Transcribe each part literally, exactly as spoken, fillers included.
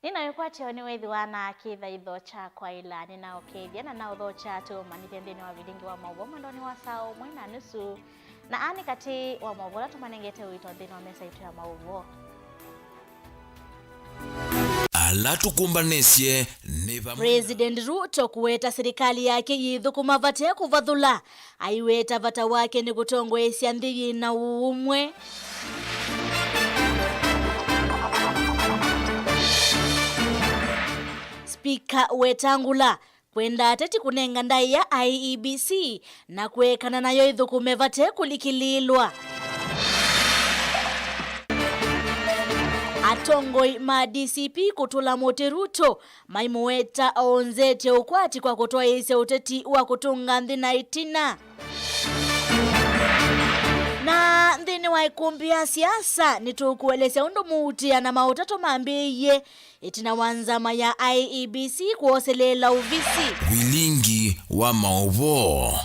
Nĩna wĩkwatyo nĩwĩthĩwa na kĩthaitho kya kwaĩla, nĩnaũkethya na naũthokya tũmanyĩthye nthĩnĩ wa vilingi wa maũvoo mwendonĩ wa saa ũmwe na nusu. Na aa nĩ katĩ wa maũvoo ala tũmanengete ũito nthĩnĩ wa mesa itũ ya maũvoo. Ala tũkũmbanĩsye nĩ vamwe na President Ruto kũweta silikalĩ yake yĩthũkũma vate kũvathũla. Aiweta vata wake nĩ kũtongoesya nthĩ yĩ na ũũmwe. Spika Wetangula kwenda ateti kũnenga ndaĩa I E B C na kũekana nayo ĩthũkũme vate kũlikĩlĩĩlwa. Atongoi ma D C P kũtũla mũtĩ Ruto maimũweta onzetye ũkwati kwa kũtwaĩĩsya ũteti wa kũtũnga nthĩ na ĩtina. Na nthĩnĩ wa ĩkũmbĩ ya siasa, nĩtũkũelesya ũndũ mũutĩa na maũtato mambĩĩie ĩtina wa nzama ya I E B C kwoseleela ovisi. Vilingi wa maũvoo.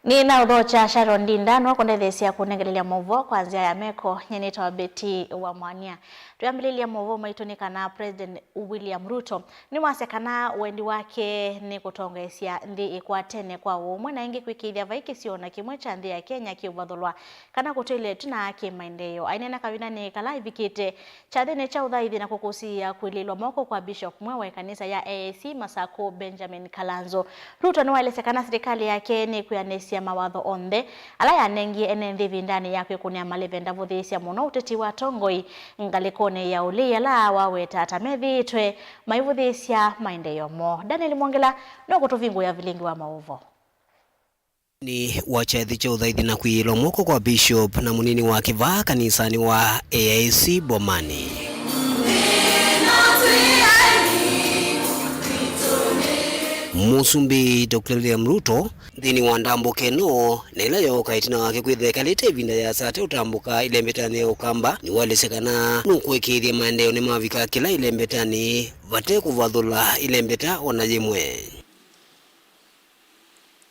Nĩnaũthokya Sharon Ndinda nũkũndetheesya kũnengelelya maũvoo kwa nzĩa ya meko. Nyie nĩtawa Betty wa Mwania. Twĩambĩlĩlya maũvoo maitũ nĩ kana President William Ruto nĩwasya kana wendi wake nĩ kũtongoesya nthĩ ĩkwatene kwa ũũmwe na ĩngĩ kwĩkĩĩthya vai kĩsio na kĩmwe kya nthĩ ya Kenya kĩũvathũlwa kana kũtw'ĩlya ĩtina kĩ-maendeeo. Aineena kavindanĩ kala aivikĩte kyathĩnĩ kya ũthaithi na kũkũsĩĩa kũilĩĩlwa moko kwa Bishop mwe wa ĩkanisa ya A I C Masakũ, Benjamin Kalanzo. Ruto nĩwaelesya kana silikalĩ yake nĩkwĩanĩsya mawatho onthe ala yanengie ene nthĩ ĩvindanĩ ya kwĩkũnĩa malĩve ndavũthĩĩsya mũno ũteti wa atongoi ngalĩkonĩ ya ũlei ala waweta ta methĩĩtwe maivũthĩĩsya maendeeo moo. Daniel Mwongela nũkũtũvingũĩa vilingi wa maũvoo. Nĩ wa kyathĩ kya ũthaithi na kwĩĩlwa moko kwa Bishop na mũnini wake vaa kanisanĩ wa A I C Bomani. Mũsumbĩ Doctor William Ruto, nthĩnĩ wa ndambũka ĩno, na ĩla yooka ĩtina wake kwĩthĩa ekalĩte ĩvinda yĩasa ateũtambũka ĩlembetanĩ ya Ũkamba, nĩwaelesya kana nũkũĩkĩĩthya maendeeo nĩmavika kĩla ĩlembetanĩ vate kũvathũla ĩlembeta o na yĩmwe.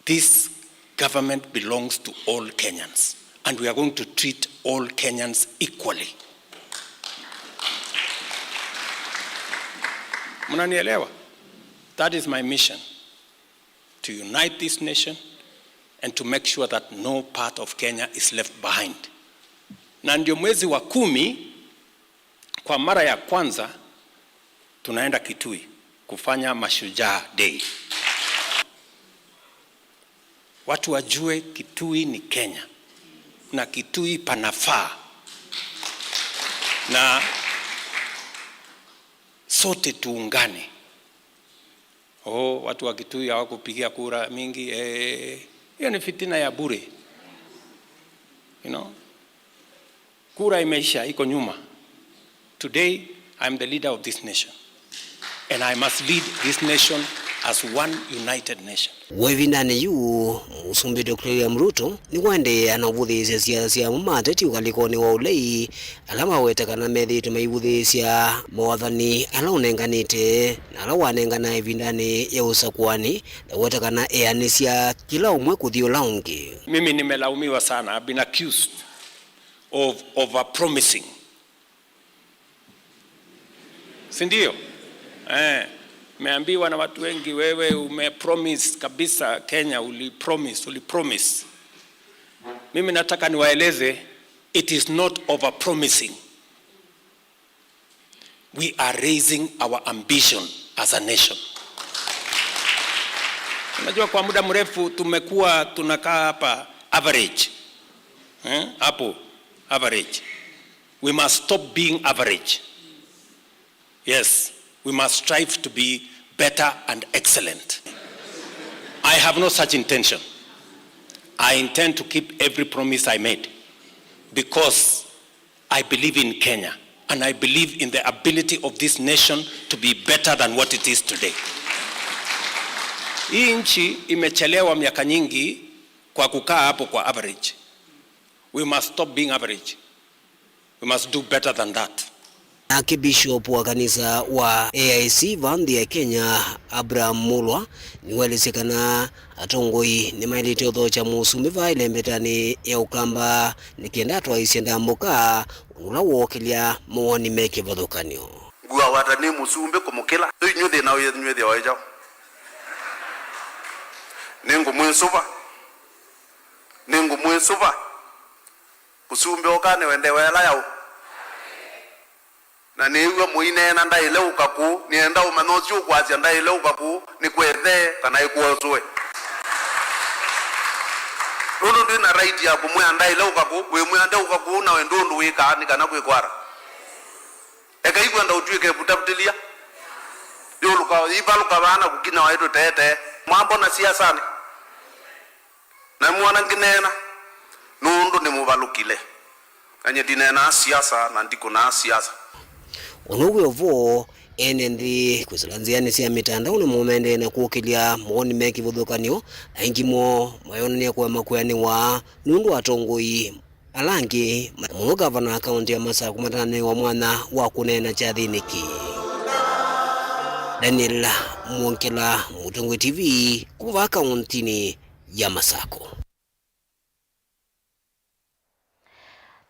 This government belongs to all Kenyans, and we are going to treat all Kenyans equally. Mnanielewa? That is my mission, to unite this nation and to make sure that no part of Kenya is left behind. Na ndio mwezi wa kumi, kwa mara ya kwanza, tunaenda Kitui kufanya Mashujaa Day. Watu wajue Kitui ni Kenya, na Kitui panafaa, na sote tuungane. Oh, watu wa Kitui hawakupigia kura mingi. Eh, hiyo ni fitina ya bure. You know? Kura imeisha, iko nyuma. Today, I am the leader of this nation. And I must lead this nation as one united nation. Ĩvindanĩ yu, Mũsumbĩ Doctor William Ruto nĩwaendeea na ũvũthĩĩsya siasa sya amwe ma ateti ũkalĩkonĩ wa ũlei, ala maweta kana methĩĩtwe maivũthĩĩsya mawathani ala ũnenganĩte na ala wanengana ĩvindanĩ ya ũsakũani, na weta kana eanĩsya kĩla ũmwe kũthi ũla ũngĩ. Mimi nimelaumiwa sana, I've been accused of overpromising. Si ndio? Eh, nimeambiwa na watu wengi, "Wewe umepromise kabisa Kenya, ulipromise, ulipromise." Mimi nataka niwaeleze, it is not overpromising. We are raising our ambition as a nation. Unajua, kwa muda mrefu tumekuwa tunakaa hapa average. Eh? Hapo average. We must stop being average. Yes, we must strive to be better and excellent. I have no such intention. I intend to keep every promise I made because I believe in Kenya and I believe in the ability of this nation to be better than what it is today. Hii nchi imechelewa miaka nyingi kwa kukaa hapo kwa average. We must stop being average. We must do better than that. Nake Bishop wa kanisa wa A I C va nthĩ ya Kenya, Abraham Mulwa, nĩwaelesye kana atongoi nĩmaĩlĩte ũthokya mũsumbĩ vaa ĩlembetanĩ ya Ũkamba nĩ kenda atwaĩĩsye ndambũka ũndũ ũla wookĩlya mawoni me kĩvathũkany'o. Ngua wata nĩ mũsumbĩ kũmũkĩla. Yu inyw'ĩ thĩna wenyu wĩthĩawa wĩ kyaũ? Nĩngũmwĩsũva. Nĩngũmwĩsũva. Mũsumbĩ oka nĩwendewe ĩla yaũ? Na nĩĩw'a mũineena ndaĩle ũka kũũ, nĩenda ũmanya ũsu ũkwasya ndaĩle ũka kũũ, nĩkwethe kana ĩkwosũe. Nũndũ ndwĩ na right ya kũmwĩa ndaĩle ũka kũũ, wĩmwĩa ndeũka kũũ, nawe ndũ ũndũ wĩkaa nĩ kana kwĩkwara. Eka ikwenda ũtw'ĩke vutavutĩlya. Yũlũka, ivalũka vaa na kũkina waĩ tũteetee. Mwambona siasanĩ? Na mwona ngĩneena, nũndũ nĩmũvalũkile. Na nyie ndineenaa siasa na ndikũnaa siasa. Ũndũ wĩ o vo, ene nthĩ kwĩsĩla nzĩanĩ sya mĩtandao nĩmo maendee na kũkĩlya mawoni me kĩvathũkany'o, aingĩ moo mayonany'a kũema kwĩanĩwa nũndũ wa atongoi ala angĩ, mũno ngavana wa kaũntĩ ya Masakũ, matananĩwa mwanya wa kũneena kyathĩnĩ kĩĩ. Daniel Mwongela, Mũtongoi T V, kuma vaa kaũntĩnĩ ya Masakũ.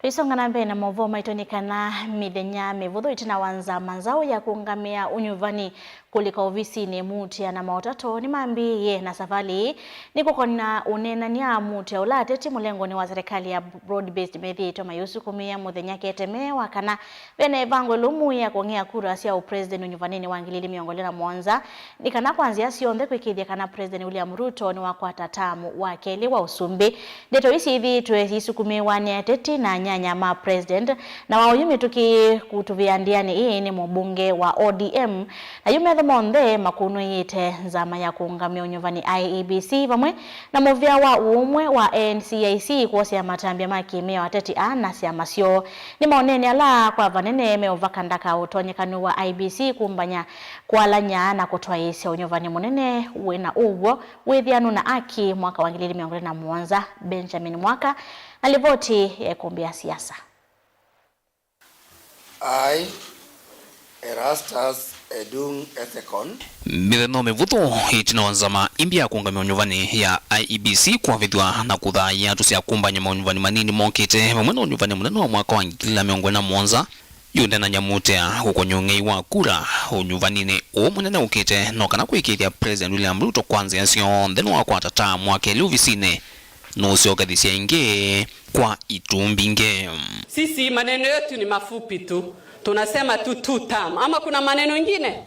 Tũisonga na mbee na maũvoo maitũ nĩ kana mĩthenya mĩvũthũ ĩtina wa nzama nzaũ ya kũũngamĩa ũnyuvani kũlika ovisinĩ, muutĩa na maũtato nĩmambĩĩie, na savalĩ ĩĩ nĩ kũkona ũneenany'a muutĩa ũla ateti mũlengonĩ wa serikali ya broad-based methĩĩtwe mayĩũsukumĩa mũthenya keteme wa kana vena ĩvango ĩlũmu ya kũng'ea kura sya ũpresident ũnyuvaninĩ wa ngili ili mĩongo ĩlĩ na mũonza, nĩ kana kwa nzĩa syonthe kwĩkĩĩthya kana President William Ruto nĩwakwata taamu wa kelĩ wa ũsumbĩ. Ndeto ii syĩthĩĩtwe syĩsukumĩĩwa nĩ ateti na anyanya ma President, na wa oyu mĩtũkĩ kũtũvĩa ndĩanĩ ĩĩ nĩ mũmbunge wa O D M, na yu metho monthe makũnũĩĩte nzama ya kũũngamĩa ũnyuvani I E B C vamwe na mũvĩa wa ũũmwe wa N C I C kwosea matambya ma kĩmĩao ateti aa na syama syoo. Nĩ maoneni ala kwa vanene meũvaka ndaka ũtonyekanu wa I E B C kumbany'a, kũalany'a na kũtwaĩĩsya ũnyuvani mũnene wĩ na ũw'o, wĩthĩanu na aki mwaka wa ngili ili mĩongo ĩlĩ na mũonza. Benjamin Mwaka na livoti ya ĩkũmbĩ ya siasa. I, Erastus Edung Ethekon. Mĩthenya mĩvũthũ ĩtina wa nzama ĩmbi ya kũũngamĩa ũnyuvani ya I E B C kwavĩthw'a na kũthaĩa ĩatũ sya kũmbany'a maũnyuvani manini mokĩte, vamwe na ũnyuvani mũnene wa mwaka wa ngili ili na mĩongo ĩlĩ na mũonza, yũneenany'a muutĩa kũkony'a ũng'ei wa kura ũnyuvaninĩ ũũ mũnene ũkĩte, no kana kũĩkĩĩthya President William Ruto kwa nzĩa syonthe nĩwakwata taamu wa kelĩ ovisinĩ, nũũsyokethasya ĩngĩ kwa itũmbinge. Sisi maneno yetu ni mafupi tu. Tunasema tu two term. Ama kuna maneno ingine?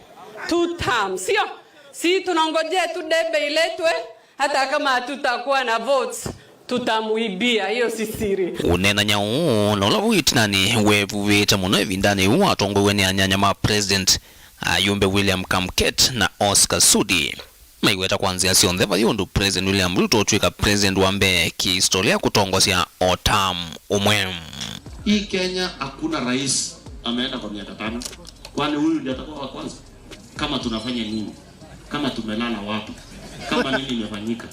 Two term, sio? Si tunangojea tu debe iletwe, hata kama hatutakuwa na votes, tutamuibia. Hiyo si siri. Ũneenany'a ũũ na ũla wĩ ĩtinanĩ weevuvĩte mũno ĩvindanĩ yĩu watongoew'e nĩ anyanya ma President, ayumbe William Kamket na Oscar Sudi. Maiweta kwa nzĩa syonthe vai ũndũ President William Ruto ũtw'ĩka president wa mbee kĩhistolia kũtongosya o term ũmwe. Hii Kenya hakuna rais ameenda kwa miaka tano. Kwani huyu ndiye atakuwa wa kwanza? Kama tunafanya nini? Kama tumelala wapi? Kama nini imefanyika?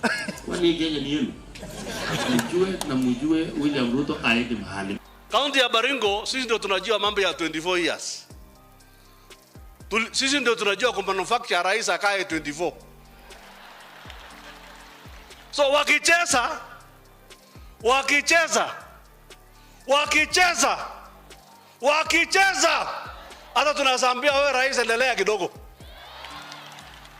Kwani hii Kenya ni yenu? Mjue na mjue William Ruto haendi mahali. Kaunti ya Baringo, sisi ndio tunajua mambo ya twenty-four years. Tuli-, sisi ndio tunajua kumanufacture rais akae twenty-four. So wakicheza, wakicheza, wakicheza, wakicheza, hata tunaweza ambia wewe rais, endelea kidogo.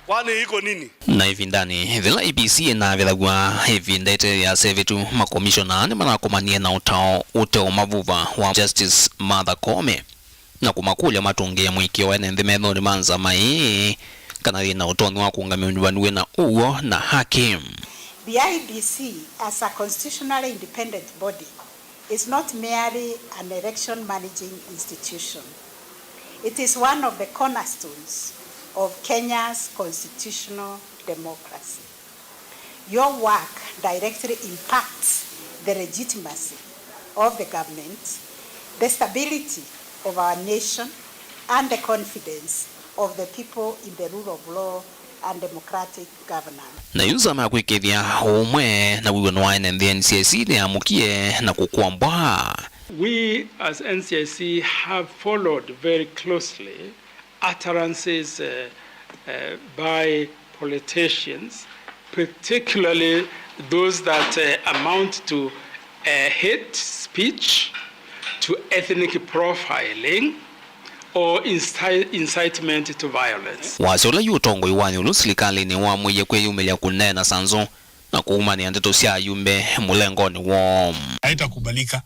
Kwani iko nini? Na ĩvindanĩ yĩla I E B C ĩnavĩthaw'a ĩvinda ĩte ya sevitu, makomishona nĩmanakomanie na ũtao ũteũmavuva wa Justice Martha Koome, na kũmakũlya matũngĩe mũĩkĩĩo wa ene nthĩ methonĩ ma nzama ĩĩ kana yĩ na ũtonyi wa kũũngamĩa ũnyuvani wĩ na ũw'o na haki. The I E B C, as a constitutionally independent body, is not merely an election managing institution. It is one of the cornerstones of Kenya's constitutional democracy. Your work directly impacts the legitimacy of the government, the stability of our nation, and the confidence of the people in the rule of law and democratic governance. Na yu nzama ya kwĩkĩĩthya ũmwe na wĩw'ano wa ene nthĩ, N C I C, nĩyamũkie na kũkwambwa We as N C I C have followed very closely utterances, uh, uh, by politicians, particularly those that, uh, amount to, uh, hate speech, to ethnic profiling, or incitement to violence. Wasya ũla yu ũtongoi wa ĩũlũ silikalĩnĩ wamwĩie kwĩyumĩlya kũneena sanzũ na kũumanĩa ndeto sya ayumbe mũlengonĩ woo. Haitakubalika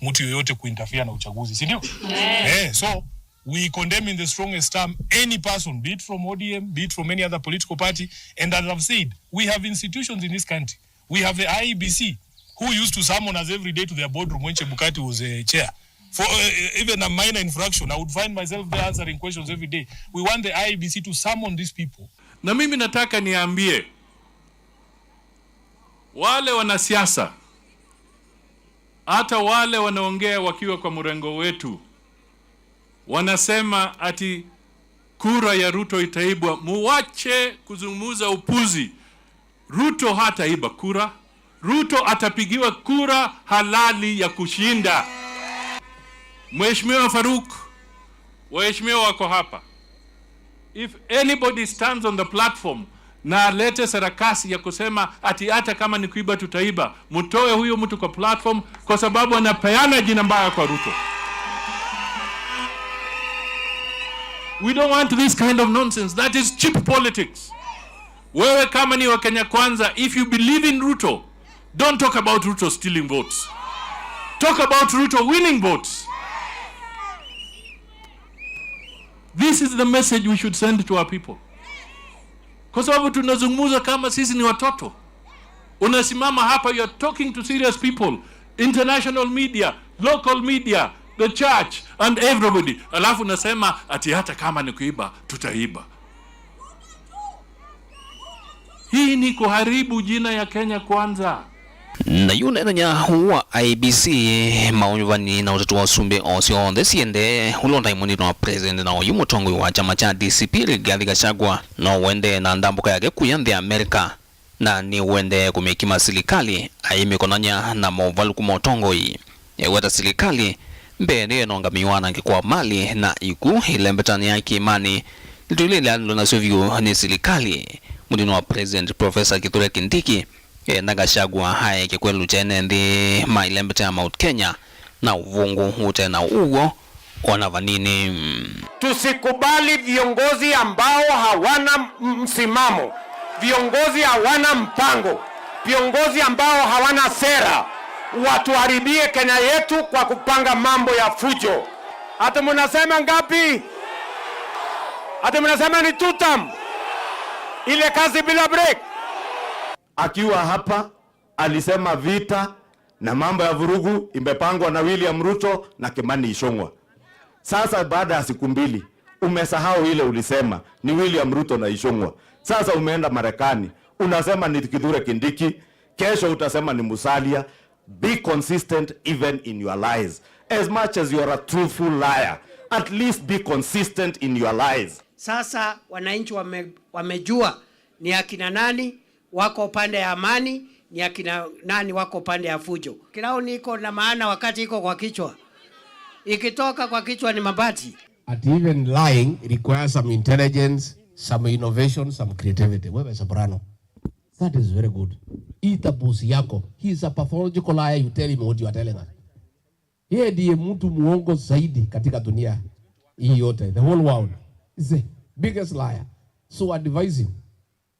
mtu yoyote kuinterfere na uchaguzi, si ndio? Eh, so we condemn in the strongest term any person, be it from O D M, be it from any other political party, and as I've said, we have institutions in this country. We have the I E B C, who used to summon us every day to their boardroom when Chebukati was a chair. For, uh, even a minor infraction, I would find myself there answering questions every day. We want the I E B C to summon these people. Na mimi nataka niambie wale wanasiasa, hata wale wanaongea wakiwa kwa mrengo wetu, wanasema ati kura ya Ruto itaibwa, muwache kuzungumza upuzi. Ruto hataiba kura. Ruto atapigiwa kura halali ya kushinda. Mheshimiwa Farouk, waheshimiwa wako hapa. If anybody stands on the platform na alete sarakasi ya kusema ati hata kama ni kuiba tutaiba, mtoe huyo mtu kwa platform, kwa sababu anapeana jina mbaya kwa Ruto. We don't want this kind of nonsense. That is cheap politics. Wewe kama ni wa Kenya Kwanza, if you believe in Ruto, don't talk about Ruto stealing votes. Talk about Ruto winning votes. This is the message we should send to our people. Kwa sababu tunazungumza kama sisi ni watoto. Unasimama hapa, you're talking to serious people, international media, local media, the church and everybody. Alafu unasema ati hata kama ni kuiba, tutaiba. Hii ni kuharibu jina ya Kenya Kwanza. Na yu nethenya wa I E B C, maũnyuvani na ũtatu wa ũsumbĩ o syonthe siendee, ũla ũtaĩ mũnini wa president na oyu mũtongoi wa kyama kya D C P Rigathi Gachagua no ũendee na ndambũka yake kuya nthĩ ya America, na nĩ ũendee kũmĩkima silikalĩ aimĩkonany'a na movalũku ma ũtongoi. Eweta silikalĩ mbee nĩyo ĩnongamiwe wanangĩko wa mali na ikw'ũ ĩlembetanĩa kĩĩmanĩ. Ndeto ila ileanĩlwe nasyo vyũ nĩ silikalĩ, mũnini wa president Professor Kithure Kindiki enda Gachagua aeke kwelũkya ene nthĩ ma ĩlembeta ya Mount Kenya na ũvũngũ ũte na ũw'o ona vanini. Tusikubali viongozi ambao hawana m-, msimamo, viongozi hawana mpango, viongozi ambao hawana sera watuharibie Kenya yetu kwa kupanga mambo ya fujo. Ati mnasema ngapi? Ati mnasema ni two term? Ile kazi bila break? Akiwa hapa alisema vita na mambo ya vurugu imepangwa na William Ruto na Kimani Ichung'wa. Sasa baada ya siku mbili, umesahau ile ulisema ni William Ruto na Ichung'wa. Sasa umeenda Marekani, unasema ni Kithure Kindiki, kesho utasema ni Musalia. Be consistent even in your lies. As much as you are a truthful liar, at least be consistent in your lies. Sasa wananchi wame-, wamejua ni akina nani wako upande ya amani, ni akina nani wako upande ya fujo. Crown iko na maana wakati iko kwa kichwa. Ikitoka kwa kichwa ni mabati. At even lying requires some intelligence, some innovation, some creativity. Wewe Soprano, that is very good. Ita boss yako. He is a pathological liar, you tell him what you are telling us. Yeye ndiye mtu muongo zaidi katika dunia hii yote. The whole world is the biggest liar. So advise him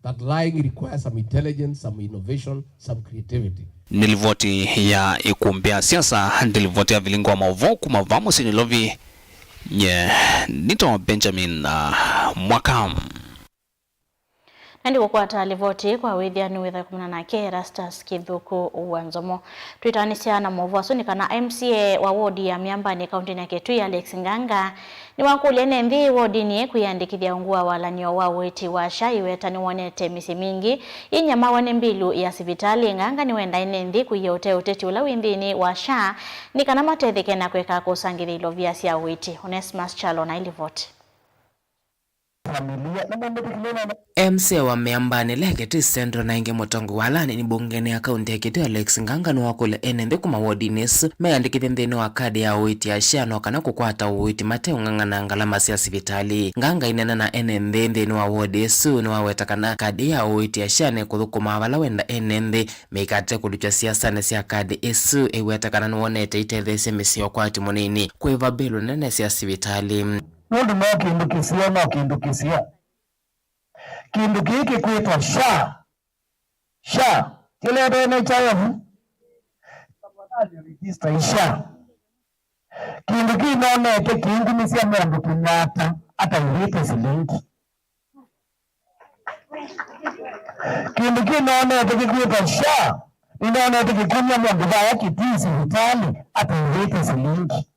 that lying requires some intelligence, some innovation, some creativity. Nĩ livoti ya ĩkumbĩ ya siasa, nĩ livoti ya vilingi wa maũvoo kuma vaa mũsyĩ Nairobi. Nye nĩtawa Benjamin, uh, Mwaka. Na ndikũkwata livoti kwa wĩthĩa nĩwĩtha kũmana nake Erastus Kĩthũku wa Nzomo. Twĩtaanĩsya na maũvoo asu nĩ kana M C A wa wodi ya Myambanĩ kaũntĩnĩ ya Kitui, Alex Nganga, nĩwakũlya ene nthĩ wodinĩ kwĩyandĩkĩthya ungu wa walany'o wa ũiiti wa SHA, ĩweta nĩwonete mĩsyĩ mingĩ yĩnyamawa nĩ mbilu ya sivitalĩ. Nganga nĩwenda ene nthĩ kũia ũtee ũteti ũla wĩ nthĩnĩ wa SHA nĩ kana matetheke na kũeka kũsangĩthya ilovia sya ũiiti. Onesmus Kyalo na ilivoti. Familia, na mũndũ kĩlĩna M C A wa mĩambanĩ ĩla ya Kitui Central na ĩngĩ mũtongoi wa ala anini mbungenĩ ya kaunti ya Kitui Alex Nganga nĩwakũlya ene nthĩ kuma wodinĩ ĩsu meyandĩkĩthye nthĩnĩ wa kadi ya ũiiti ya SHA no kana kũkwata ũiiti mateũng'ang'ana ngalama sya sivitalĩ. Nganga aineena na ene nthĩ nthĩnĩ wa wodi ĩsu nĩwaweta kana kadi ya ũiiti ya SHA nĩkũthũkũma vala wenda ene nthĩ meikate kũlutw'a siasanĩ sya kadi ĩsu. Aiweta kana nĩwonete itetheesye mĩsyĩ ya ũkwati mũnini kũĩva mbĩlũ nene sya sivitalĩ. Nũndũ no kĩndũ kĩseo, no kĩndũ kĩseo. Kĩndũ kĩĩ kĩkwĩtwa SHA. SHA. Kĩletwe N H I F. Tafadhali register SHA. Kĩndũ kĩĩ nonete kĩingumisya mũndũ kĩnyata ataĩvĩte silingi. Kĩndũ kĩĩ nonete kĩkwĩtwa SHA. Nĩnonete kĩkumya mũndũ vaya Kitui sivitalĩ ataĩvĩte silingi.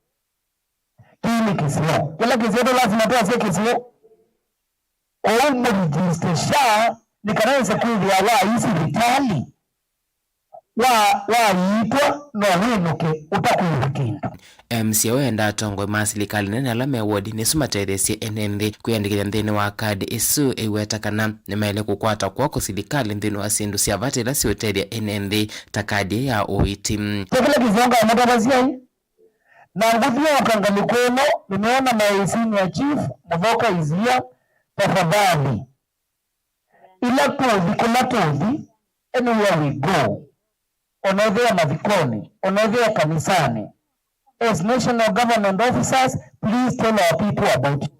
Kĩĩ nĩ kĩseo. Kĩla kĩseo tũ lazima twasye kĩseo. Kwoou mũregister SHA nĩ kana wĩse kwĩthĩa waĩ sivitalĩ, wa, waiitwa no wĩnũke ũtakũĩva kĩndũ. M C A ũũ endaa atongoi ma silikalĩ nene ala me wodinĩ ĩsu matetheesye ene nthĩ kwĩyandĩkĩthya nthĩnĩ wa kadi ĩsu. Aiweta kana nĩmaĩle kũkwata kw'oko silikalĩ nthĩnĩ wa syĩndũ sya vata ila siũtethya ene nthĩ ta kadi ya ũiiti. Kĩla kĩseo ngamũtavasya. Na ngũthyũũka ngalĩko ĩno, nĩneena my senior chief, Mũthoka Izia, tafadhali. Ila tũthi, kũla tũthi, anywhere we go, ona ethĩwa mathikonĩ, ona ethĩwa kanisanĩ, as national government officers, please tell our people about it.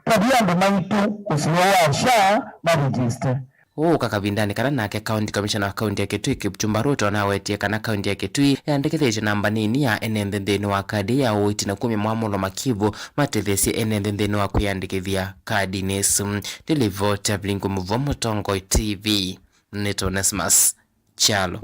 Tavya andũ maitũ ũseo wa SHA ma register. Ũũ ũka kavindanĩ kala nake County Commissioner wa kaunti ya Kitui Kipchumba Ruto anawetie kana kaunti ya Kitui yandĩkĩthĩtye namba nini ya ene nthĩ nthĩnĩ wa kadi ya ũiiti na kumya mwamũlo makivu matetheesye ene nthĩ nthĩnĩ wa kwĩyandĩkĩthya kadinĩ ĩsu. Nĩ livoti ya Vilingu Mũvo, Mũtongoi T V, nĩtwa Onesmus Kyalo.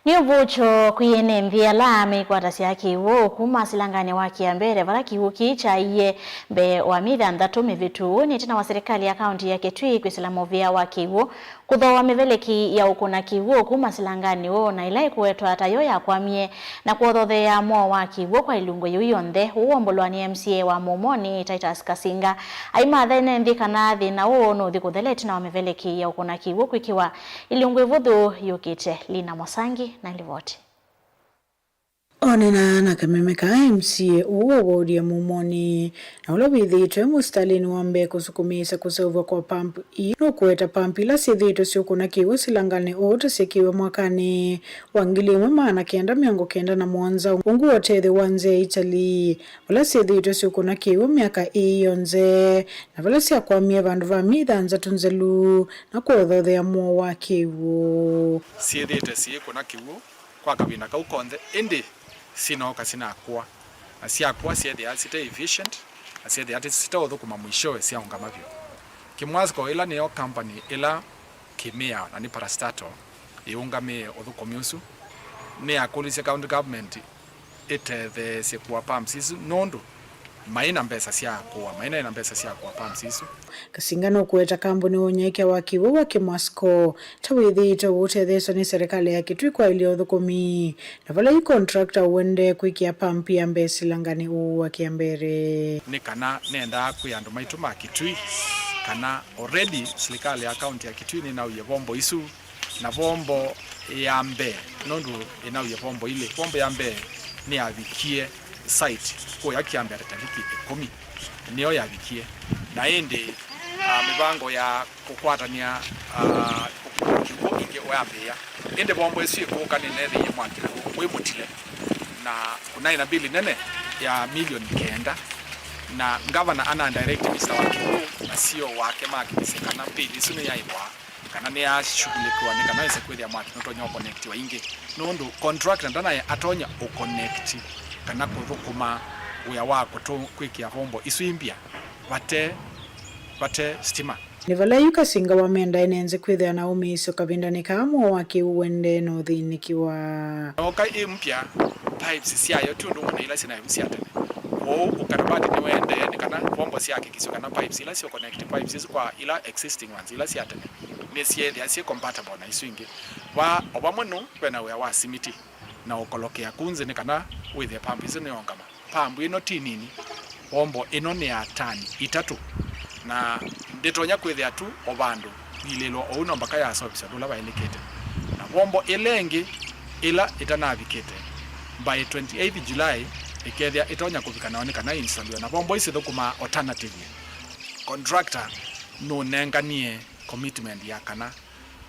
Nĩ ũvũkyo kwĩ ene nthĩ ala meikwatasya kĩw'ũ kuma silanganĩ wa kĩa mbere vala kĩw'ũ kĩĩ kyaie mbee wa myei thanthatũ mĩvĩtu. Ũũ nĩ ĩtina wa silikalĩ ya kaunti ya Kitui kwĩsĩla mũvĩa wa kĩw'ũ kũthooa mĩveleki ya ũkũna kĩw'ũ kuma silanganĩ ũũ na ĩla ĩkũwetwa ta yo yakwamie na kũothotheea mwoo wa kĩw'ũ kwa ilungu yĩu yonthe. Ũũ wombolwa nĩ M C A wa Mũmoni Titus Kasinga aimatha ene nthĩ kana thĩna ũũ nũthi kũthela ĩtina wa mĩveleki ya ũkũna kĩw'ũ kwĩkĩwa ilungu ĩvũthũ yũkĩte. Lina Mosangi na livoti. Onena na kameme ka M C A ũũ wa wodi ya Mũmoni, na ũla wĩthĩĩtwe mũsitalĩnĩ wa mbee kũsukumĩĩsya kũseũvw'a kwa pampu ii, nũkũweta pampu ila syĩthĩĩtwe syũkũna kĩw'ũ silanganĩ ũũ ta syekĩiwe mwakanĩ wa ngili ĩmwe maana kenda mĩongo kenda na mũonza ungu wa ũtethyo wa nzĩa ya Italy, vala syĩthĩĩtwe syũkũna kĩw'ũ myaka ĩĩ yonthe, na vala syakwamie vandũ va myei thanthatũ nzelu na kũothothea mwoo wa kĩw'ũ. Syĩthĩĩtwe syĩkũna kĩw'ũ kwa kavinda kau konthe, ĩndĩ sinooka sinakũa, na syakũa syethĩaa site efficient, na syethĩaa ati siteũthũkũma, mwishowe syaũngama vyũ. Kimwasco, ĩla nĩyo company ĩla kĩmĩao na nĩ parastatal ĩũngamĩe ũthũkũmi ũsu, nĩyakũlĩsye county government ĩtetheesye kũa pumps isu nũndũ maĩ na mbesa sya kũa, maĩ na mbesa sya kũa pumps isu. Kasinga nũkũweta kambuni wa ũnyaĩĩkya wa kĩw'ũ wa Kimwasco ta wĩthĩĩtwe ũũtetheeswa nĩ serikali ya Kitui kwaĩlya ũthũkũmi, na vala yu contractor ũendee kwĩkĩa pampu ya mbee silanganĩ ũũ wa kĩa mbere. Nĩ kana nendaa kwĩ andũ maitũ ma Kitui kana already silikalĩ ya kaunti ya Kitui nĩnauie vombo isu, na vombo ya mbee, nũndũ ĩnauie vombo ilĩ. Vombo ya mbee nĩyavikie site kũya Kĩambea ta taviki ĩkũmi, nĩyo yavikie. Na ĩndĩ, ah, mĩvango ya kũkwatany'a, ah, kĩw'ũ ĩngĩ ũyambĩĩa. Ĩndĩ vombo ĩsu ĩkũka nĩneethĩie mwaki wĩ mũtile, na kũnaĩ na mbili nene ya milioni kenda, na ngavana ana direct minister wa kĩw'ũ na C E O wake mahakikishe kana mbili ĩsu nĩyaĩvwa, kana nĩyashughulikiwa, nĩ kana wĩse kwĩthĩa mwaki nũtonya ũkonektiwa ĩngĩ, nũndũ contractor ndanaĩ atonya ũkonekti kana kũthũkũma wĩa wa kũtũ-, kwĩkĩa vombo isu imbya vate, vate stima. Nĩ vala yu Kasinga wamenda ene nthĩ kwĩthĩa na ũmĩĩsyo kavindanĩ kaa mwoo wa kĩw'ũ ũendee na ũthĩnĩkĩwa. Nooka ĩ mpya, pipes syayo ti ũndũ ũmwe na ila syĩ nayo sya tene. Kwoou ũkarabati nĩũendee nĩ kana vombo syahakikishiwe kana pipes ila syo connect pipes isu kwa ila existing ones ila sya tene nĩsyeethĩa syĩ compatible na isu ingĩ. Va, o vamwe nũ, ve na wĩa wa simiti na ũkolokea ku nthĩ nĩ kana wĩthĩe pampu isu nĩyongama. Pambu ĩno ti nini. Wombo ĩno nĩ ya tani itatũ, na ndĩtonya kwĩthĩa tu o vandũ yilĩlwa ũu no mbaka yasovisa ũndũ ũla vaĩlĩkĩte. Na wombo ĩla ĩngĩ ĩla ĩtanavikĩte, by twenty-eighth July, ĩkethĩa ĩtonya kũvika nayo nĩ kana ĩinstaliwe. Na wombo isi ithũkũmaa alternatively. Contractor nũnenganie commitment ya kana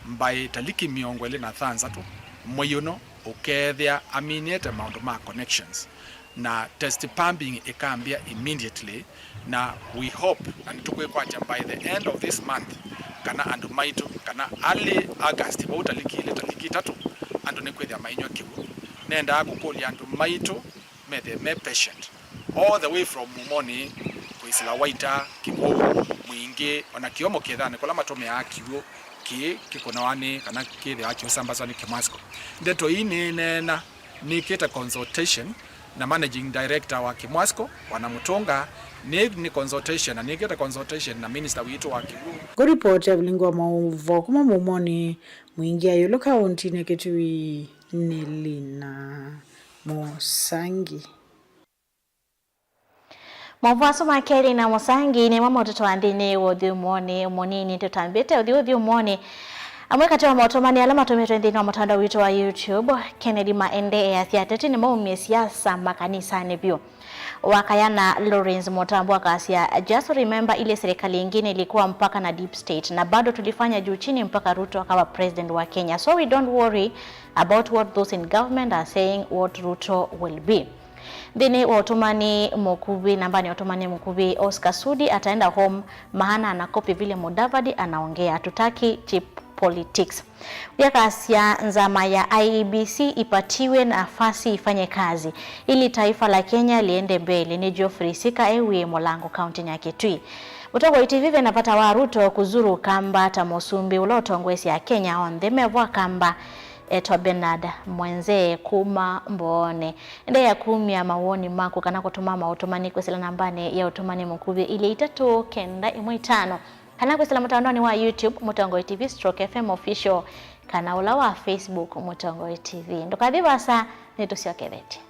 mbaĩ taliki mĩongo ĩlĩ na thanthatũ mwei ũno ũkethĩa aminĩte maũndũ ma connections na test pumping ĩkambĩa immediately, na we hope, na nĩtũkwĩkwatya by the end of this month, kana andũ maitũ, kana early August, vau taliki ilĩ, taliki itatũ, andũ nĩkwĩthĩa mainyw'a kĩw'ũ. Nendaa kũkũlya andũ maitũ methĩe me patient all the way from Mumoni kwĩsĩla Waita, Kĩmũu, Mwingĩ, ona Kĩomo kĩthanĩ kũla matũmĩaa kĩw'ũ kĩĩ kĩkũnawa nĩ kana kĩthĩawa kĩũsambaswa nĩ Kĩmwasco. Ndeto ii nĩneena nĩkĩte consultation na managing director wa Kĩmwasco, Bwana Mũtũnga, nĩ, nĩ consultation, na nĩkĩte consultation na minister witũ wa kĩw'ũ. Kũripoti Evelyn Ngoma Ũvo kuma Mumoni, Mwingĩ Ayũlũ kaũntinĩ Kitui nĩ Lina Mũsangi. Maũvoo asu ma kelĩ na Mũsangi nĩmo maũtũtwaa nthĩnĩ wa ũthyũmũonĩ mũnini. Tũtambĩte ũthi ũthyũmũonĩ, amwe katĩ wa maũtũmani ala matũmĩtwe nthĩnĩ wa mũtandao witũ wa YouTube. Kennedy Maende easya ateti nĩmaumie siasa makanisanĩ vyũ. Wakayana Lawrence Mũtambo akasya, "Just remember ile serikali ingine ilikuwa mpaka na deep state na bado tulifanya juu chini mpaka Ruto akawa president wa Kenya. So we don't worry about what those in government are saying, what Ruto will be." Nthĩnĩ wa ũtũmani mũkuvĩ, nambanĩ ya ũtũmani mũkuvĩ, Oscar Sudi ataenda home, maana anakopi vile Mudavadi anaongea. Hatutaki cheap politics. Ũyakasya nzama ya I E B C ipatiwe nafasi ifanye kazi ili taifa la Kenya liende mbele. Nĩ Geoffrey Sika ewie Mũlango kaunti ya Kitui. Mũtongoi T V vena vata wa Ruto kuzuru Kamba ta mũsumbĩ ũla ũtongoesya Akenya onthe mevwa Kamba. Etwa Bernard Mwenze kuma Mbooni. Endeea kumya mawoni maku kana kũtũma maũtũmani kwĩsĩla nambanĩ ya ũtũmani mũkuvĩ ilĩ itatũ kenda ĩmwe itano, kana kwĩsĩla mũtandaonĩ wa YouTube Mũtongoi T V stroke F M Official, kana ũla wa Facebook Mũtongoi T V. Ndũkathi vaasa, nĩtũsyokethetye.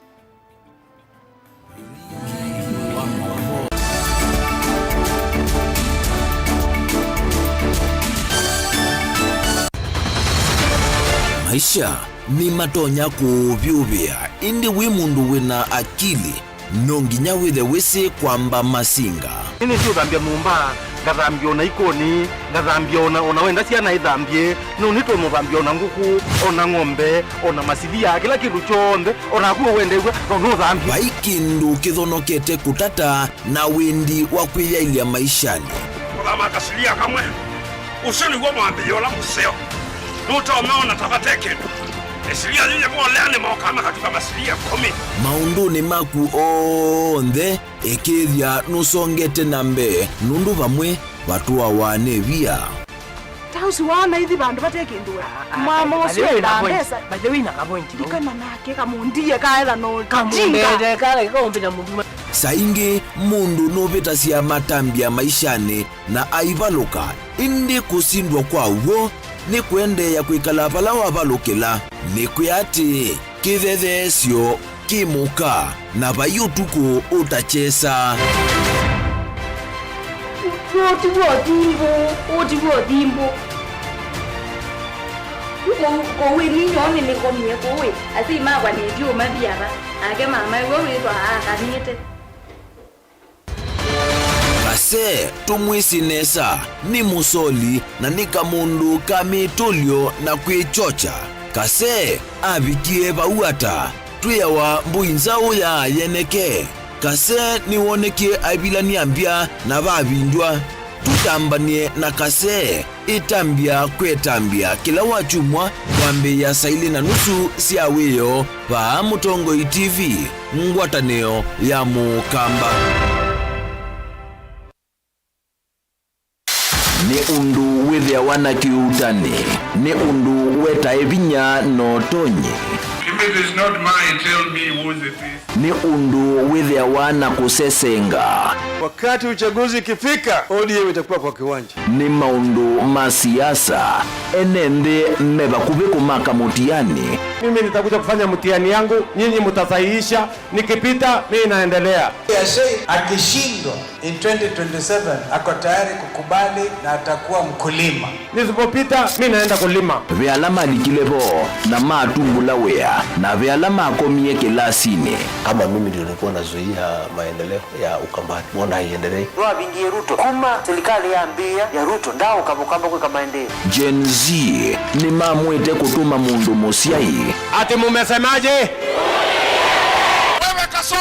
Maisha nĩmatonya kũũvyũvĩa, ĩndĩ wĩ mũndũ wĩna akili, no nginya wĩthe wĩsĩ kwamba masinga. Nĩnĩsĩ ũthambya nyũmba, ngathambya ona ikoni, ngathambya ona, ona wenda syana ithambye, no nĩtwe mũthambya ona ngũkũ, ona ng'ombe, ona masilia, kĩla kĩndũ kyonthe, o naku ũwendew'a, no nũthambye. Vai kĩndũ kĩthonokete kũtata na wendi wa kwĩyaĩlya maishanĩ. Kũthama kasilia kamwe, ũsu nĩw'o mwambĩlĩo ũla mũseo. Nũtomeona ta vate kĩndũ. Ĩsilia yĩyĩ volea nĩmokaa makatuka masilia ĩkũmi. Maũndũnĩ maku onthe, ĩkĩĩthya nũsongete na mbee, nũndũ vamwe vatũawa nĩ via. Ta ũsu waona ithi vandũ vate kĩndũ we. Ah, ah, mama ũsu enda mbesa. By the way, na ka point vau. Ndikana nake kamũndie kaetha no kamũndete kala kaũmbi na mũndũ. Saa ingĩ mũndũ nũvĩtasya matambya maishanĩ na aivalũka, ĩndĩ kũsindwa kwa w'o nĩ kũendeea kwĩkala vala wavalũkĩla. Nĩkwĩa atĩĩ, kĩthetheesyo kĩ mũka, na vai ũtukũ ũtakyesa. Ũũ ti w'o thimbũ, ũũ ti w'o thimbũ. Kũu, kũu ĩ ninyoo nĩnĩkomie kũu ĩ, asyai makwa nĩtyo mathi ava, nake mama ĩwe wĩthwa akanĩte. Kase, tũmwĩsĩ nesa, nĩ mũsoli na nĩ kamũndũ ka mĩtũlyo na kwĩkyokya. Kase avikie vau ata? Twĩawa mbũi nzaũ ya yeneke. Kase nĩwonekie aivilany'a mbya na vavindw'a. Tũtambany'e na Kase. Ĩtambya kwĩ ĩtambya kĩla wakyumwa kwambĩĩa saa ilĩ na nusu sya wĩoo vaa Mũtongoi T V, ngwatanĩo ya Mũkamba. Nĩ ũndũ wĩthĩawa na kĩuutani, nĩ ũndũ wetae vinya na ũtonyi. It is not mine, tell me whose it is. Nĩ ũndũ wĩthĩawa na kũsesenga. Wakati uchaguzi ikifika, O D M itakuwa kwa kiwanja. Nĩ maũndũ ma siasa, ene nthĩ me vakuvĩ kũmaka mũtiani. Mimi nitakuja kufanya mtihani yangu, nyinyi mtasahihisha, nikipita, mimi naendelea. Akishindwa, in twenty twenty-seven ako tayari kukubali na atakuwa mkulima. Nisipopita, mi naenda kulima. Ve ala malikile vo na matumbũla wĩa, na ve ala makomie kĩlasinĩ. Kama mimi ndio nilikuwa nazuia maendeleo ya Ukambani, mbona haiendelei? Nĩwavingie Ruto. Kuma serikali yambĩĩa ya Ruto, ndaũkavũkamba kwĩka maendeeo. Gen Z nĩmamwĩte kũtũma mũndũ mũsyai. Ati mumesemaje? Wewe Kasongo!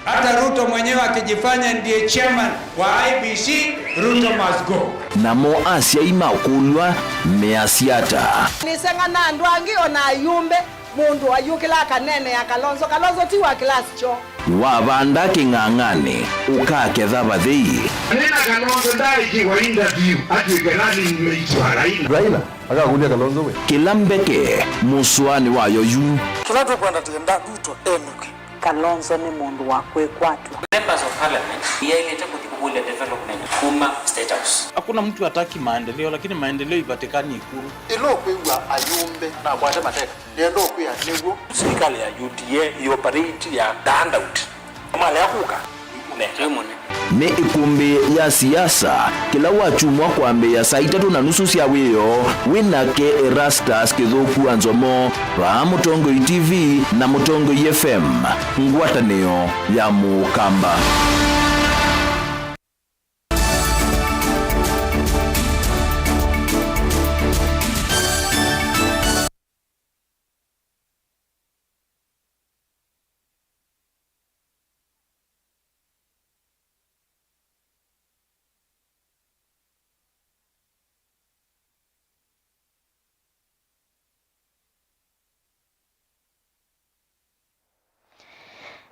Hata Ruto mwenyewe akijifanya ndiye chairman wa I E B C, Ruto must go. Namo asyai makũlw'a measya ata? Nĩseng'a na andũ angĩ, o na ayumbe, mũndũ ayũkĩla akaneenea Kalonzo. Kalonzo ti wa class kyoo. Wavanda kĩng'ang'anĩ, ũkaketha vathei. Nĩna Kalonzo ndaikiwa interview atw'ĩke running mate wa Raila. Raila akakũlya Kalonzo we. Kĩla mbeke mũsũanĩ wayo yu. Kĩla tũkwenda, tũyenda Ruto enũke. Kalonzo nĩ mũndũ wa kwĩkwatw'a. Members of Parliament yaĩlĩte kũthi kũkũlya development kuma State House. Hakuna mtu hataki maendeleo, lakini maendeleo ipatikani Ikulu. Ĩla ũkwĩw'a ayumbe nakwate mateka, nĩenda ũkwĩa nĩw'o. Serikali ya U D A ĩoperate ya the handout. Malea kũka, nĩ mũnene. Nĩ ĩkũmbĩ ya siasa, kĩla wakyumwa kwambĩĩa saa itatũ na nusu sya wĩoo, wĩ nake Erastus Kĩthũku wa Nzomo, vaa Mũtongoi T V na Mũtongoi F M, ngwatanĩo ya Mũkamba.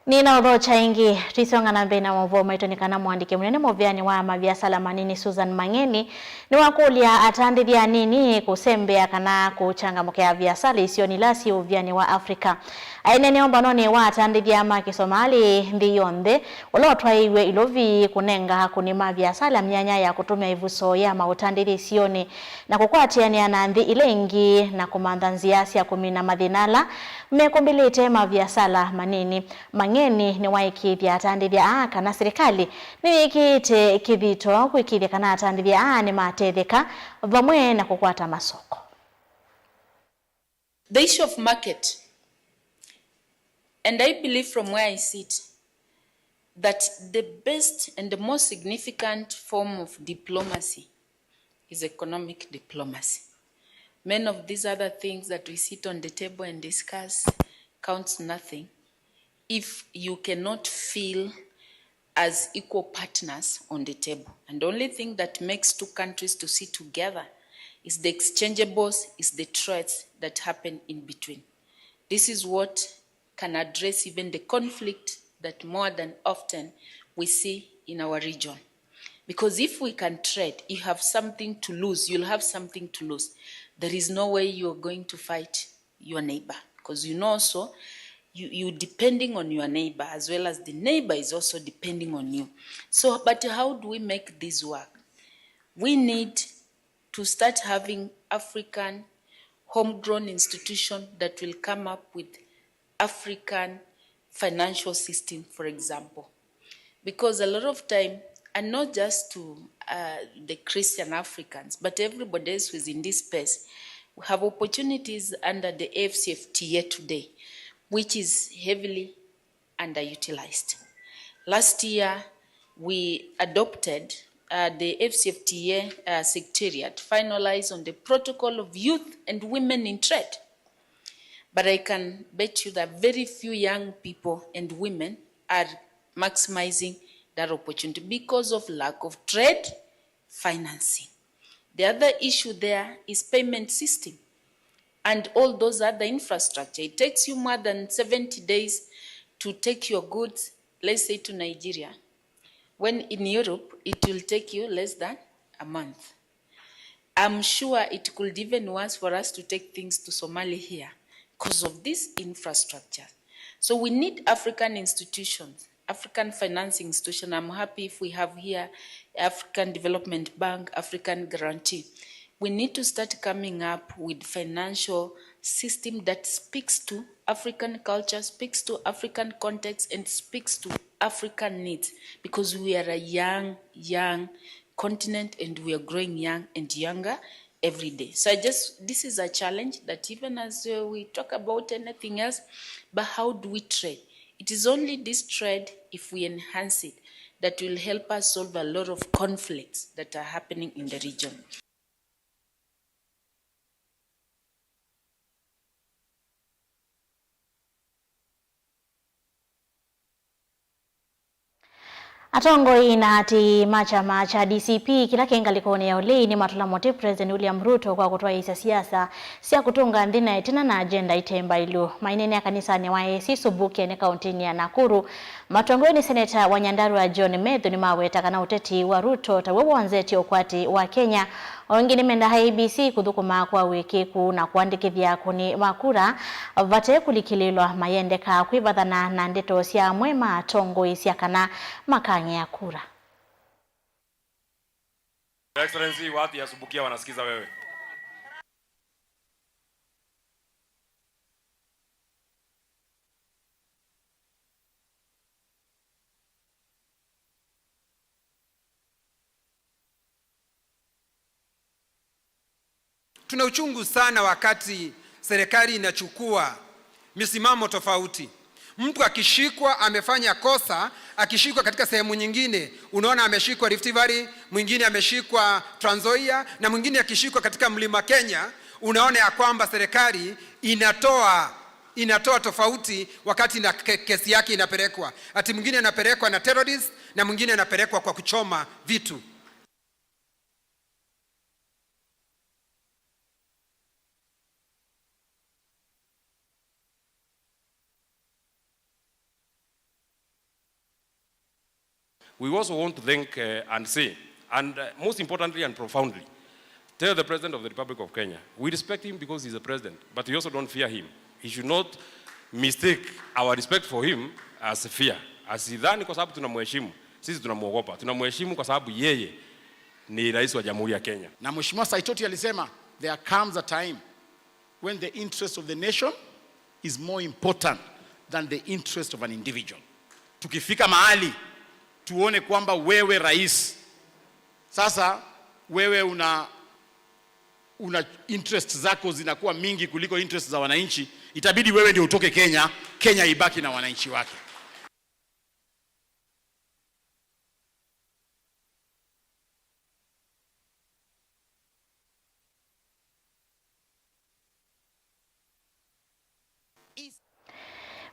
Nĩnaũthokya ĩngĩ, twĩsonga na mbee na maũvoo maitũ, nĩ kana mũandĩki mũnene mũvĩanĩ wa maviasala manini Susan Mang'eni nĩwakũlya atandĩthya anini kũsembea kana kũchangamũkĩa viasala isionĩ ila syĩ ũvĩanĩ wa Africa. Aineena ũmbanonĩ wa atandĩthya ma Kĩsomalĩ nthĩ yonthe, ũla ũtwaĩiw'e Ilovi, kũnenga akũni ma viasala myanya ya kũtũmĩa ĩvuso ya maũtandĩthya isionĩ na kũkwatĩanĩa na nthĩ ila ingĩ na kũmantha nzĩa sya kũmina mathĩna ala mekũmbĩlĩte maviasala manini. Mang'eni nĩwaĩkĩĩthya atandĩthya aa kana silikalĩ nĩyĩkĩĩte kĩthito kwĩkĩĩthya kana atandĩthya aa nĩmatetheka vamwe na kũkwata masoko. The issue of market, and I believe from where I sit that the best and the most significant form of diplomacy is economic diplomacy. Many of these other things that we sit on the table and discuss counts nothing if you cannot feel as equal partners on the table. And the only thing that makes two countries to sit together is the exchangeables, is the threats that happen in between. This is what can address even the conflict that more than often we see in our region. Because if we can trade, you have something to lose, you'll have something to lose. There is no way you're going to fight your neighbor, because you know also you, you depending on your neighbor as well as the neighbor is also depending on you. So, but how do we make this work? We need to start having African homegrown institution that will come up with African financial system, for example. Because a lot of time, and not just to uh, the Christian Africans, but everybody else who is in this space, we have opportunities under the A F C F T A today, which is heavily underutilized. Last year, we adopted uh, the A F C F T A uh, secretariat finalized on the protocol of youth and women in trade. But I can bet you that very few young people and women are maximizing that opportunity because of lack of trade financing. The other issue there is payment system and all those other infrastructure. It takes you more than seventy days to take your goods, let's say, to Nigeria, when in Europe it will take you less than a month. I'm sure it could even worse for us to take things to Somali here. because of this infrastructure. So we need African institutions, African financing institution. I'm happy if we have here African Development Bank, African Guarantee. We need to start coming up with financial system that speaks to African culture, speaks to African context, and speaks to African needs, because we are a young, young continent, and we are growing young and younger every day. So I just, this is a challenge that even as, uh, we talk about anything else, but how do we trade? It is only this trade, if we enhance it, that will help us solve a lot of conflicts that are happening in the region. Atongoi na aatĩĩi ma kyama kya D C P kĩla kĩ ngalĩkonĩ ya ũlei nĩmatũla mũtĩ President William Ruto kwa kũtwaĩĩsya siasa sya kũtũnga nthĩ na ĩtina na agenda ite mbaĩlu. Maineenea kanisanĩ wa A A C Subukia nĩ kaũntĩnĩ ya Nakuru, matongoi nĩ Seneta wa Nyandarua John Methu nĩmaweta kana ũteti wa Ruto taw'o wonzetye ũkwati wa Kenya. O ĩngĩ nĩmendaa I E B C kũthũkũma kwa ũĩkĩĩku na kũandĩkĩthya akũni ma kura vate kũlikĩlĩĩlwa mayendeka kwĩvathana na ndeto sya amwe ma atongoi sya kana makang'ea kura. Your Excellency, watu ya Subukia wanasikiza wewe. Tuna uchungu sana wakati serikali inachukua misimamo tofauti. Mtu akishikwa amefanya kosa, akishikwa katika sehemu nyingine, unaona ameshikwa Rift Valley, mwingine ameshikwa Trans Nzoia, na mwingine akishikwa katika Mlima Kenya, unaona ya kwamba serikali inatoa, inatoa tofauti wakati na ke-, kesi yake inapelekwa. Ati mwingine anapelekwa na terrorist na mwingine anapelekwa kwa kuchoma vitu. We also want to thank, uh, and say, and, uh, most importantly and profoundly, tell the President of the Republic of Kenya, we respect him because he's a president, but we also don't fear him. He should not mistake our respect for him as fear. Asidhani kwa sababu tunamheshimu, sisi tunamwogopa. Tunamheshimu kwa sababu yeye ni rais wa Jamhuri ya Kenya. Na Mheshimiwa Saitoti alisema, there comes a time when the interest of the nation is more important than the interest of an individual. Tukifika mahali tuone kwamba wewe rais, sasa wewe una, una interest zako zinakuwa mingi kuliko interest za wananchi, itabidi wewe ndio utoke Kenya, Kenya ibaki na wananchi wake.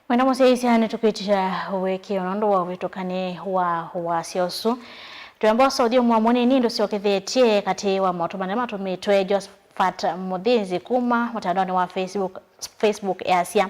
Mwenda mũsyaĩĩsya nĩtũkwĩtĩkya ũekeo nũndũ wa ũvĩtũkani wa wasya ũsu. Twĩamba ũsũthyo mwa mũnini ndũsyokethetye katĩ wa maũtũmane matũmĩtwe Joseph Fat Mũthĩnzi kuma mũtandaonĩ wa Facebook, Facebook easya,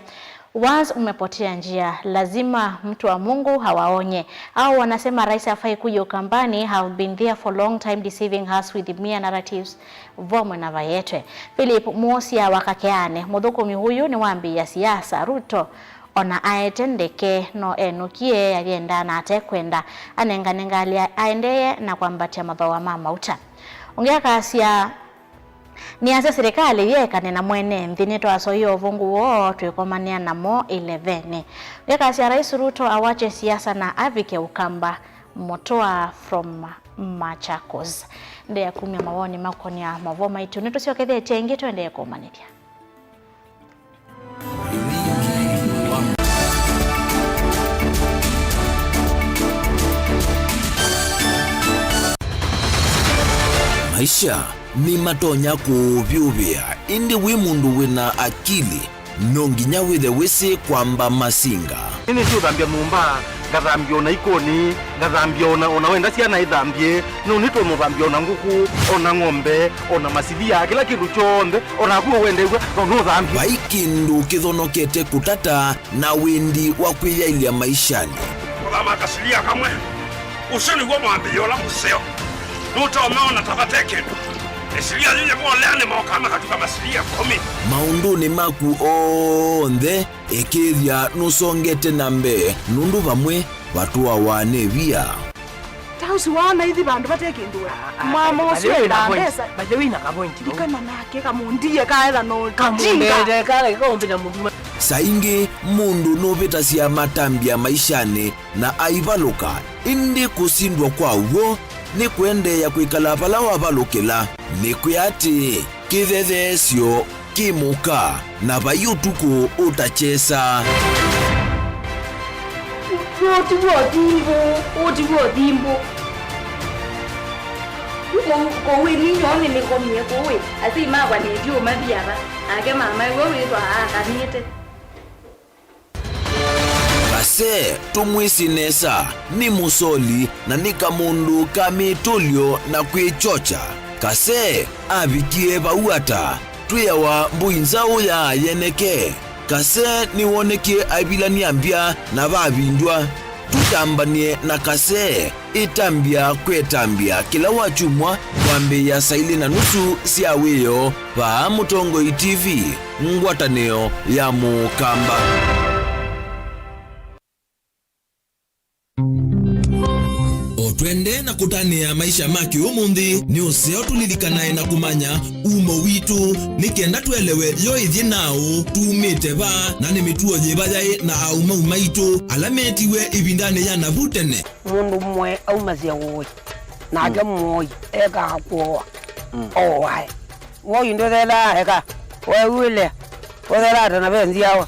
"Once umepotea njia, lazima mtu wa Mungu awaonye. Hao wanasema rais hafai kuja Ukambani have been there for long time deceiving us with mere narratives." Vomwe na vayetwe. Philip Musia wa Kakeane, mũthũkũmi ũyũ nĩwambĩĩa siasa. Ruto ona aete ndeke, no enũkie ayenda na atekwenda anengane ngalĩ aendee na kwambatya mathooa ma mauta. Ũngĩ akasya, Nĩasya silikalĩ yĩekane na mwene nthĩ, nĩtwasoie ũvũngũ woo twĩkomanĩa namo ĩlevenĩ. Wĩkasya Rais Ruto awakye siasa na avike Ũkamba. Mũtũa from Machakos. Ndea kumya mawoni makonia mavo maitũ, nĩtũsyokethetye ĩngĩ tũendee kũmanĩthya. Maisha nĩmatonya kũũvyũvĩa, ĩndĩ wĩ mũndũ wĩna akili, no nginya wĩthe wĩsĩ kwamba masinga. Nĩnĩsĩ ũthambya nyũmba, ngathambya ona ikoni, ngathambya ona, ona wenda syana ithambye, no nĩtonya ũthambya ona ngũkũ, ona ng'ombe, ona masilia, kĩla kĩndũ kyonthe, ona naku ũwendew'a, no nũthambye. Vai kĩndũ kĩthonokete kũtata na wendi wa kwĩyaĩlya maishanĩ. Kũthama kasilia kamwe, ũsu nĩw'o mwambĩĩo ũla mũseo. Nũtonya ona ta vate kĩndũ. Silia yĩyĩvoleanĩ moka makatuka masilia kũmi. Maũndũnĩ maku onthe, ĩkĩĩthya nũsongete na mbee, nũndũ vamwe vatũawa nĩ via. Ta ũsu waana ithi vandũ vate kĩndũ we. Mama ũsu endaa mbesa. By the way, na ka point. Ndikana nake kamundie kaetha no. Kamundie kala kaumbina mũndũ. Saa ingĩ mũndũ nũvĩtasya matambya maishanĩ na aivalũka, ĩndĩ kũsindwa kwa w'o nĩ kũendeea kwĩkala vala wavalũkĩla. Nĩkwĩa atĩĩ, kĩthetheesyo kĩ mũka, na vai ũtukũ ũtakyesa. Ũũ ti w'o thimbũ, ũũ ti w'o thimbũ. Kũu, kũu ĩni nyoo nĩnĩkomie kũu ĩ, asyai makwa nĩtyu ũmathi ava, nake mama ĩw'o wĩthwa aakanĩte. Kase, tũmwĩsĩ nesa, nĩ mũsoli na nĩ kamũndũ ka mĩtũlyo na kwĩkyokya. Kase avikie vau ata? Twĩawa mbũi nzaũ ya yeneke. Kase nĩwonekie aivilany'a mbya na vavindwa. Tũtambany'e na Kase. Ĩtambya kwĩ ĩtambya kĩla wakyumwa kwambĩĩa saa ilĩ na nusu sya wĩoo vaa Mũtongoi T V, ngwatanĩo ya Mũkamba. O twendee na kũtanĩa maisha ma kĩũmũnthĩ, nĩ ũseo tũlilikanae na kũmanya umo witũ, nĩ kenda tũelewe yo ĩthyĩ naaũ, tumĩte va, na nĩ mĩtuo yĩva yaĩ na aũmau maitũ ala meetiwe ĩvindanĩ ya navu tene. Mũndũ ũmwe aumasya ũĩ, nake mũoi ekaa kũoa, ooae. Ũoi ndũthelaa eka, weew'ĩle, ũthelaa ta na ve nzyawa.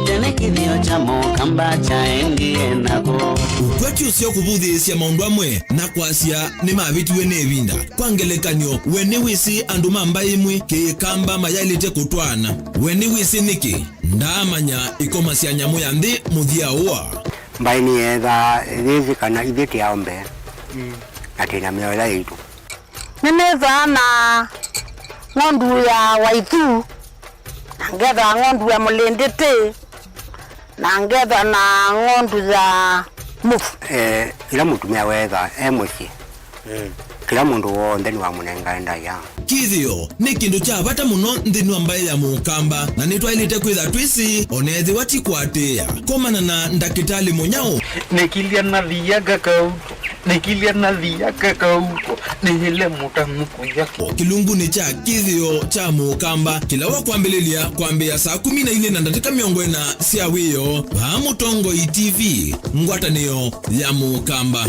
Tene kĩthĩo kya Mũkamba kyaendie nako. Ũkwati ũseo kũvũthĩĩsya maũndũ amwe na kwasya nĩmavĩtiwe nĩ ĩvinda. Kwa ngelekany'o, we nĩwĩsĩ andũ ma mbaĩ ĩmwe Kĩkamba mayaĩlĩte kũtwaana? We nĩwĩsĩ nĩkĩ? Ndaamanya ĩkomasya nyamũ ya nthĩ mũthya ũa. Mbaĩ nĩyeethaa yĩsĩ kana ithyĩ tĩ aũme, na twĩ na mĩoyo yaitũ. Nĩnĩthaa na ng'ondu ya waithu, na ngethaa ng'ondu ya mũlĩndĩtĩ, na ngethaa na ng'ondu ya mũvu. Eh, ĩla mũtumĩa weethaa e mũsyĩ, kĩla mũndũ w'onthe nĩwamũnengae ndaĩa. Kĩthĩo nĩ kĩndũ kya vata mũno nthĩnĩ wa mbaĩ ya Mũkamba, na nĩtwaĩlĩte kwĩtha twĩsĩ, o na ethĩwa ti kũatĩĩa. Komana na ndakĩtalĩ mũnyaũ. Nĩkilya nathia kakauko, nĩkilya nathia kakauko, nĩĩle mũtanu kũya. O kĩlungunĩ kya kĩthĩo kya Mũkamba, kĩla wa kwambĩlĩlya kwambĩĩa saa kũmi na ilĩ na ndatĩka mĩongo ĩna sya wĩoo, vaa Mũtongoi T V, ngwatanĩo ya Mũkamba.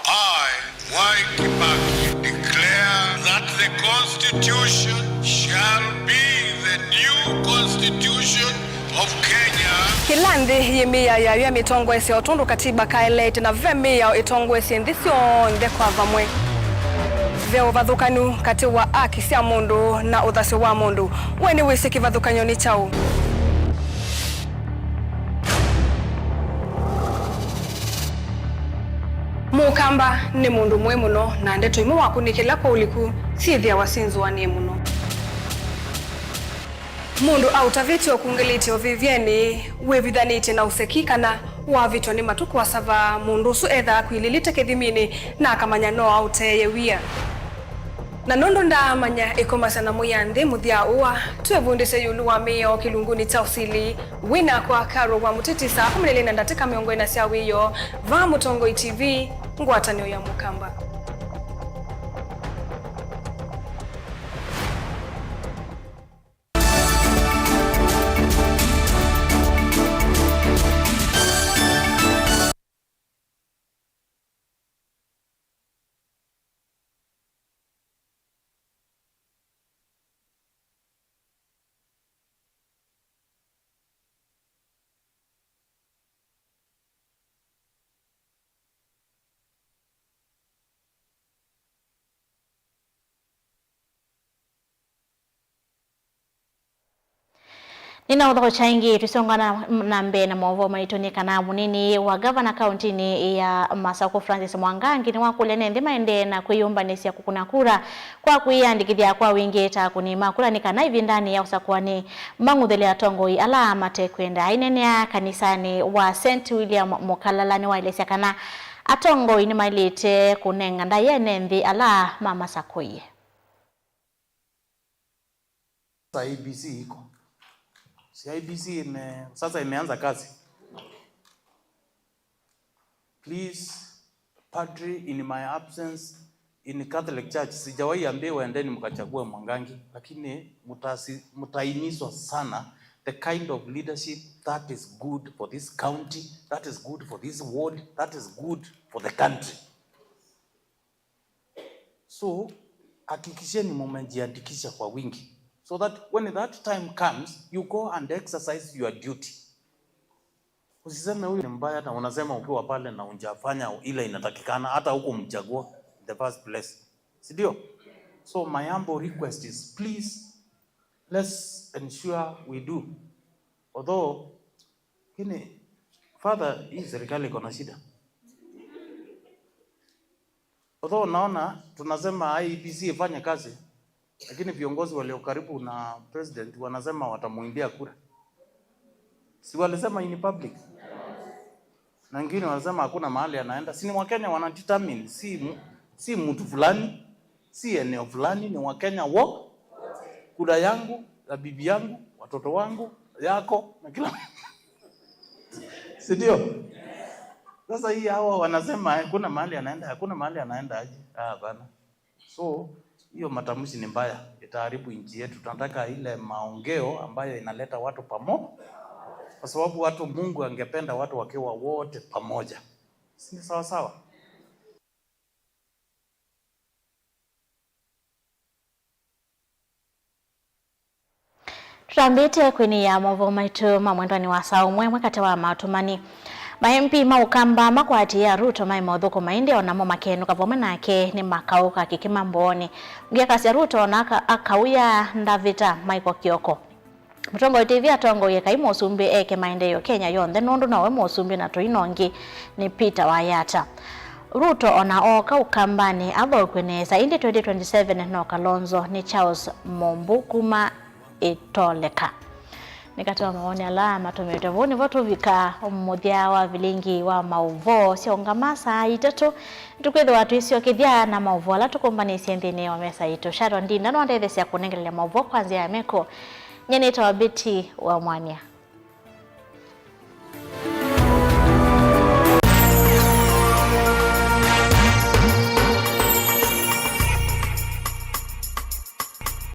I, Mwai Kibaki, declare that the Constitution shall be the new Constitution of Kenya. Kĩla nthĩ yĩmĩĩaa yayo ya mĩtongoesya o tondũ katiba kaeleete, na ve mĩao ĩtongoesye nthĩ syonthe kwa vamwe. Ve ũvathũkanu katĩ wa aki sya mũndũ na ũthasyo wa mũndũ. We nĩwĩsĩ kĩvathũkany'o nĩ kyaũ? Mũkamba nĩ mũndũ mũĩ mũno, na ndeto imwe wakũnĩkĩla kwa ũliku syĩthĩawa syĩnzũanĩe mũno. Mũndũ aũtavĩtye ũkungĩlĩtye ũvĩvyenĩ, wĩvithanĩtye na ũseki, kana wavĩtwa nĩ matũ kũasava, mũndũ ũsu ethaa akwilĩlĩte kĩthiminĩ na akamanya no aũteeye wia. Na nũndũ ndaamanya ĩkomasya na mũya nthĩ mũthya ũa, twĩvundĩsye ĩũlũ wa mĩao kĩlungunĩ kya ũsili. Wĩ nakwa Carol wa Mũtiti saa kũmi na ilĩ na ndatĩka mĩongo ĩna sya wĩoo, vaa Mũtongoi T V, ngwatanĩo ya Mũkamba. Nĩnaũthaũkya ĩngĩ, tũisongana na mbee na maũvoo maitũ, nĩ kana mũnini wa ngavana kaũntĩnĩ ya Masakũ Francis Mwangangi nĩwakũlya nĩ nthĩ maendee na kwĩyũmbanĩsya kũkũna kura kwa kwĩyĩandĩkĩthya kwa wingĩ ta akũni ma kura, nĩ kana ĩvindanĩ ya ũsakũanĩ mang'uthĩle atongoi ala matekwenda. Aineenea kanisanĩ wa Saint William Mũkalala nĩwaelesya kana Atongoi nĩmaĩlĩte kũnenga ndaĩa ene nthĩ ala mamasakũie. Sasa I E B C iko. Si I E B C ime-, sasa imeanza kazi. Please, Padri, in my absence, in Catholic Church, sijawahi ambiwa endeni mkachague Mwangangi, lakini mutasi-, mutahimizwa sana the kind of leadership that is good for this county, that is good for this ward, that is good for the country. So, hakikisheni mumejiandikisha kwa wingi, so that when that time comes, you go and exercise your duty. Usiseme huyu ni mbaya na unasema ukiwa pale na unjafanya ile inatakikana, hata hukumchagua in the first place. Si ndio? So my humble request is, please, let's ensure we do. Although, lakini, Father, hii serikali iko na shida. Although naona tunasema I E B C ifanye kazi, lakini viongozi walio karibu na president wanasema watamuimbia kura. Si walisema in public? Na wengine wanasema hakuna mahali anaenda. Si ni Wakenya wana determine, si mu-, si mtu fulani, si eneo fulani, ni Wakenya wo. Kura yangu, ya bibi yangu, watoto wangu, yako, na kila si ndio? Sasa hii hawa wanasema hakuna mahali anaenda, hakuna mahali anaenda aje? Ah, hapana. So, hiyo matamshi ni mbaya, itaharibu nchi yetu. Tunataka ile maongeo ambayo inaleta watu pamo-, kwa sababu watu, Mungu angependa watu wakiwa wote pamoja. Si ni sawa sawa? Tũtambĩte kwĩnĩĩa maũvoo maitũ ma mwendwanĩ wa saa ũmwe, ĩmwe katĩ wa matũmani. Ma M P ma Ũkamba makwatĩĩa Ruto maĩ mothũkũma ĩndĩ o namo makenũka vamwe nake nĩmakaũka kĩkĩma mboonĩ. Ũngĩ akasya Ruto ona aka-, akaũya ndavĩta Michael Kioko. Mũtongoi Tĩvi atongoie kai mũsumbĩ eke maendeeo Kenya yonthe nũndũ nowe mũsumbĩ na tũi nongĩ nĩ Peter Wayata. Ruto ona ooka Ũkambanĩ athokw'e nesa, ĩndĩ twenty twenty-seven no Kalonzo nĩ Charles Mombu kuma Ĩtoleka. Nĩ katĩ wa mawoni ala matũmĩtwe. Vau nĩvo tũvika mũthya wa vilingi wa maũvoo sya Ũngama saa itatũ. Nĩtũkwĩthĩwa twĩsyokethya na maũvoo ala tũkũmbanĩisye nthĩnĩ wa mesa yitũ. Sharon Ndinda nwandetheesya kũnengelelya maũvoo kwa nzĩa ya meko. Nyie nĩtawa Betty wa Mwania.